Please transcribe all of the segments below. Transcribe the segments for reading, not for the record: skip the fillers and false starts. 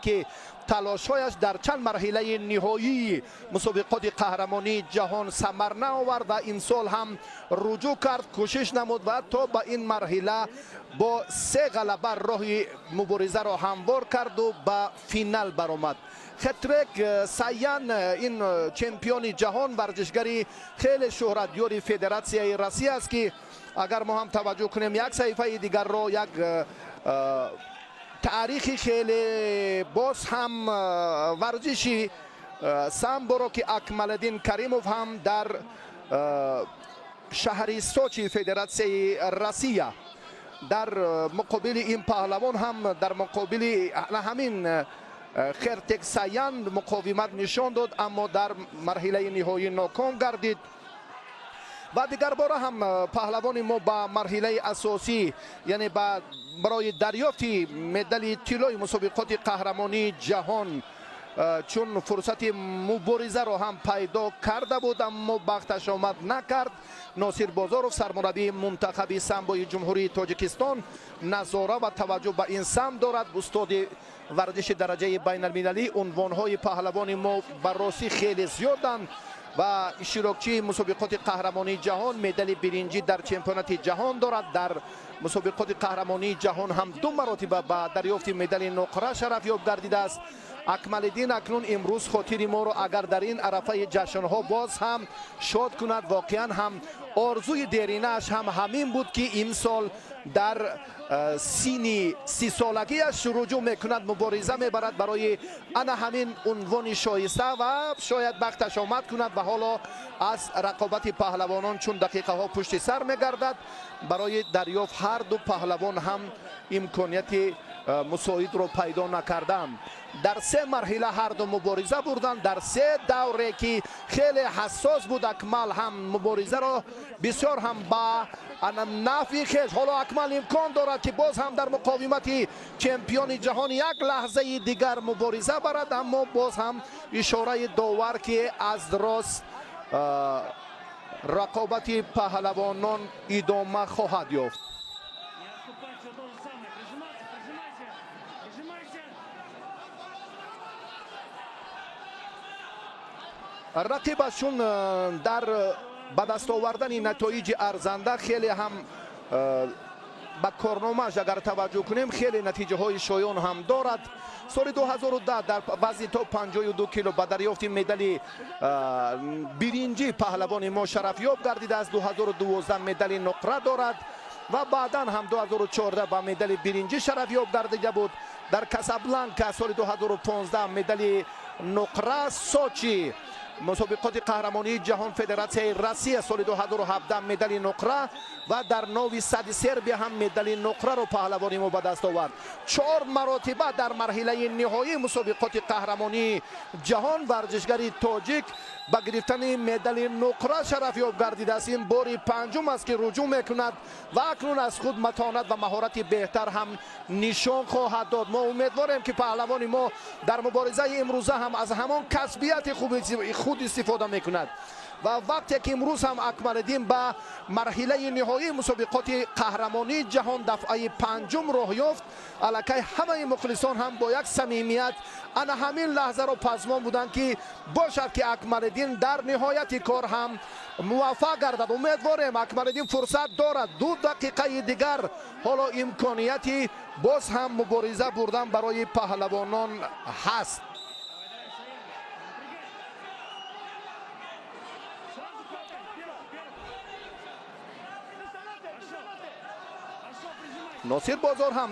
ки талошҳояш дар чанд марҳилаи ниҳоии мусобиқоти қаҳрамонии ҷаҳон самар наовард ва имсол ҳам руҷӯъ кард, кӯшиш намуд ва то ба ин марҳила бо се ғалаба роҳи муборизаро ҳамвор карду ба финал баромад. Хертрек Саян, ин чемпиони ҷаҳон, варзишгари хеле шӯҳратёри Федератсияи Россия аст, ки агар мо ҳам таваҷҷӯҳ кунем як саҳифаи дигарро, як таърихи хеле боз ҳам варзиши самборо, ки Акмалиддин Каримов ҳам дар шаҳри Сочи Федератсияи Россия дар муқобили ин паҳлавон ҳам, дар муқобили ҳамин Хертек Саян муқовимат нишон дод, аммо дар марҳилаи ниҳоӣ ноком гардид. Ва дигарбора ҳам паҳлавони мо ба марҳилаи асосӣ, яъне барои дарёфти медали тиллои мусобиқоти қаҳрамонии ҷаҳон, чун фурсати муборизаро ҳам пайдо карда буд, аммо бахташ омад накард. Носир Бозоров, сармураббии мунтахаби самбои Ҷумҳурии Тоҷикистон, назора ва таваҷҷӯҳ ба ин самт дорад. Устоди варзиши дараҷаи байналмилалӣ, унвонҳои паҳлавони мо ба ростӣ хеле зиёданд ва иштирокчии мусобиқоти қаҳрамонии ҷаҳон, медали биринҷӣ дар чемпионати ҷаҳон дорад. Дар мусобиқоти қаҳрамонии ҷаҳон ҳам ду маротиба ба дарёфти медали нуқра шарафёб гардидааст. Акмалиддин акнун имрӯз хотири моро агар дар ин арафаи ҷашнҳо боз ҳам шод кунад, воқеан ҳам орзуи деринааш ҳам ҳамин буд, ки имсол дар синни 30-солагиаш руҷӯъ мекунад, мубориза мебарад барои ана ҳамин унвони шоиста ва шояд бахташ омад кунад. Ва ҳоло аз рақобати паҳлавонон, чун дақиқаҳо пушти сар мегардад, барои дарёфт ҳар ду паҳлавон ҳам имконияти мусоидро пайдо накарданд. Дар се марҳила ҳар ду мубориза бурданд, дар се давре ки хеле ҳассос буд. Акмал ҳам муборизаро бисёр ҳам ба нафъи хеш. Ҳоло Акмал имкон дорад, ки боз ҳам дар муқовимати чемпиони ҷаҳон як лаҳзаи дигар мубориза барад, аммо боз ҳам ишораи довар, ки аз рост рақобати паҳлавонон идома хоҳад ёфт. Не отступай, все то же самое. Прижимайся, прижимайся, прижимайся. Рақибаш чун дар ба даст овардани натоиҷи арзанда хеле ҳам ба корномааш агар таваҷҷӯҳ кунем, хеле натиҷаҳои шоён ҳам дорад. Соли 2010 дар вазни то 52 кило ба дарёфти медали биринҷӣ паҳлавони мо шарафёб гардидааст. 2012 медали нуқра дорад ва баъдан ҳам 2014 ба медали биринҷӣ шарафёб гардида буд. Дар Касабланка соли 2015 медали нуқра, Сочи, мусобиқоти қаҳрамонии ҷаҳон Федератсияи Россия соли 2017 медали нуқра ва дар Нови Сади Сербия ҳам медали нуқраро паҳлавони мо ба даст овард. Чор маротиба дар марҳилаи ниҳоии мусобиқоти қаҳрамонии ҷаҳон варзишгари тоҷик ба гирифтани медали нуқра шарафёб гардидааст. Ин бори панҷум аст, ки руҷӯъ мекунад ва акнун аз худ матонат ва маҳорати беҳтар ҳам нишон хоҳад дод. Мо умедворем, ки паҳлавони мо дар муборизаи имрӯза ҳам аз ҳамон касбияти худ истифода мекунад. Ва вақте ки имрӯз ҳам Акмалиддин ба марҳилаи ниҳоии мусобиқоти қаҳрамонии ҷаҳон дафъаи панҷум роҳ ёфт, аллакай ҳамаи мухлисон ҳам бо як самимият ана ҳамин лаҳзаро пазмон буданд, ки бошад, ки Акмалиддин дар ниҳояти кор ҳам муваффақ гардад. Умедворем, Акмалиддин фурсат дорад, 2 дақиқаи дигар ҳоло имконияти боз ҳам мубориза бурдан барои паҳлавонон ҳаст. Давай, давай, Саян. Напрягай. Сразу хватай. Первый, первый. Пошел. Пошел, прижимайся. Носир Бозор ҳам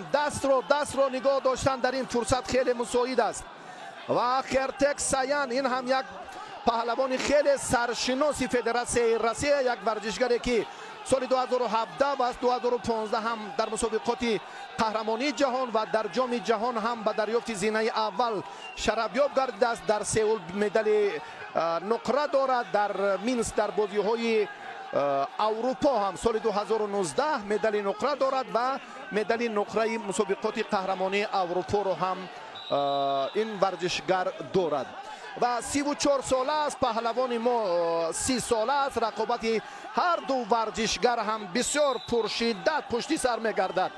дастро нигоҳ доштан дар ин фурсат хеле мусоид аст. Ва Хертек Саян, ин ҳам як паҳлавони хеле саршиноси Федератсияи Россия, як варзишгаре, ки соли 2017 ва 2015 ҳам дар мусобиқоти қаҳрамонии ҷаҳон ва дар Ҷоми ҷаҳон ҳам ба дарёфти зинаи аввал шарафёб гардидааст. Дар Сеул медали нуқра дорад, дар Минск дар бозиҳои Аврупо ҳам соли 2019 медали нуқра дорад ва медали нуқраи мусобиқоти қаҳрамонии Аврупоро ҳам ин варзишгар дорад. Ва 34 сола аст паҳлавони мо, 30 сола аст. Рақобати ҳар ду варзишгар ҳам бисёр пуршиддат пушти сар мегардад.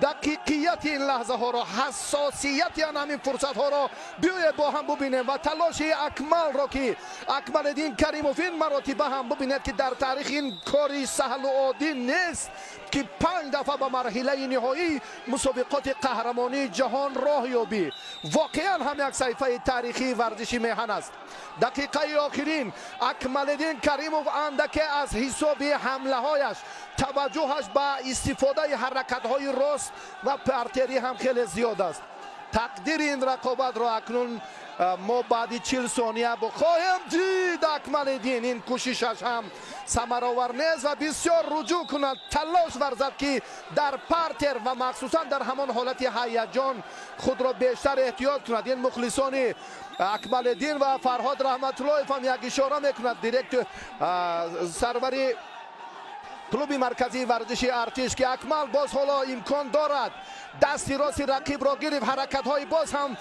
Дақиқияти ин лаҳзаҳоро, ҳассосияти ан ҳамин фурсатҳоро биёед бо ҳам бубинем ва талоши Акмалро, ки Акмалиддин Каримов ин маротиба ҳам бубинед, ки дар таърих ин кори саҳлу оддӣ нест, ки панҷ дафъа ба марҳилаи ниҳоии мусобиқоти қаҳрамонии ҷаҳон роҳ ёбӣ. Воқеан ҳам як саҳифаи таърихии варзиши меҳан аст. Дақиқаи охирин Акмалиддин Каримов андаке аз ҳисоби ҳамлаҳояш таваҷҷӯҳаш ба истифодаи ҳаракатҳои рост ва партерӣ ҳам хеле зиёд аст. Тақдири ин рақобатро акнун мо баъди 40 сония хоҳем дид. Акмалиддин ин кӯшишаш ҳам самаровар нест ва бисёр руҷӯъ кунад, талош варзад, ки дар партер ва махсусан дар ҳамон ҳолати ҳаяҷон худро бештар эҳтиёт кунад. Ин мухлисони Акмалиддин ва Фарҳод Раҳматуллоев ҳам як ишора мекунад, директор, сарвари клуби марказии варзиши Артиш, ки Акмал боз ҳоло имкон дорад. Дасти рости рақибро гирифт, ҳаракатҳои боз ҳам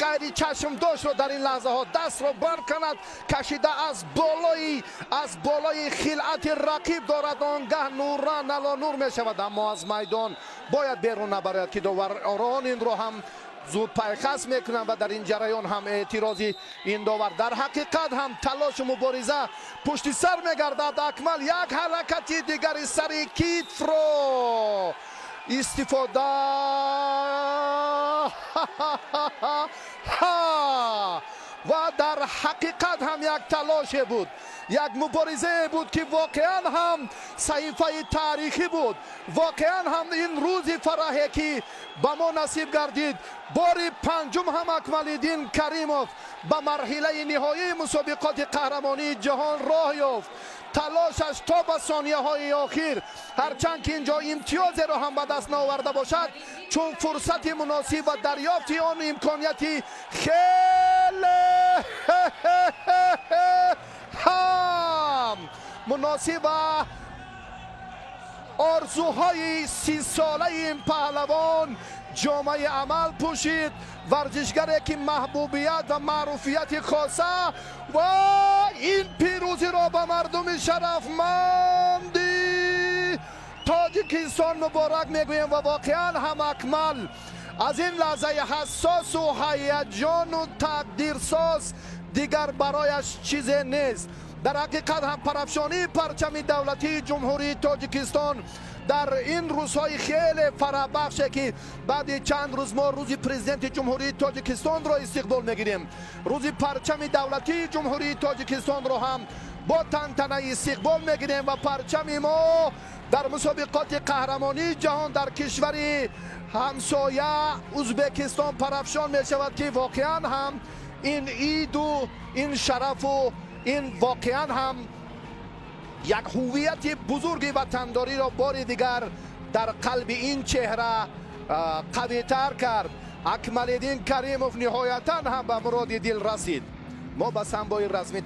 ғайри чашмдоштро дар ин лаҳзаҳо дастро банд кунад, кашида аз болои хилъати рақиб дорад. Он гаҳ нуран ало нур мешавад, аммо аз майдон бояд берун набарояд, ки доварон инро ҳам зуд пайхас мекунанд. Ва дар ин ҷараён ҳам эътирози ин довар. Дар ҳақиқат ҳам талошу мубориза пушти сар мегардад. Акмал як ҳаракати дигари сари китфро истифода ҳа ва дар ҳақиқат ҳам як талоше буд, як муборизае буд, ки воқеан ҳам саҳифаи таърихӣ буд. Воқеан ҳам ин рӯзи фараҳе, ки ба мо насиб гардид, бори панҷум ҳам Акмалиддин Каримов ба марҳилаи ниҳоии мусобиқоти қаҳрамонии ҷаҳон роҳ ёфт. Талошаш то ба сонияҳои охир, ҳарчанд ки ин ҷо имтиёзеро ҳам ба даст наоварда бошад, чун фурсати муносиб ва дарёфти он имконияти хеле ҳам муносиб ва орзуҳои 30-солаи ин паҳлавон ҷомаи амал пӯшид. Варзишгаре, ки маҳбубият ва маъруфияти хоса ва ин пирӯзиро ба мардуми шарафманди Тоҷикистон муборак мегӯем. Ва воқеан ҳам Акмал аз ин лаҳзаи ҳассосу ҳаяҷону тақдирсоз дигар барояш чизе нест. Дар ҳақиқат ҳам парафшонии парчами давлатии Ҷумҳурии Тоҷикистон дар ин рӯзҳои хеле фараҳбахше, ки баъди чанд рӯз мо Рӯзи Президенти Ҷумҳурии Тоҷикистонро истиқбол мегирем, Рӯзи парчами давлатии Ҷумҳурии Тоҷикистонро ҳам бо тантана истиқбол мегирем ва парчами мо дар мусобиқоти қаҳрамонии ҷаҳон дар кишвари ҳамсоя Ӯзбекистон парафшон мешавад, ки воқеан ҳам ин иду ин шарафу ин воқеан ҳам як ҳуввияти бузурги ватандориро бори дигар дар қалби ин чеҳра қавитар кард. Акмалиддин Каримов ниҳоятан ҳам ба муроди дил расид. Мо ба самбои размӣ.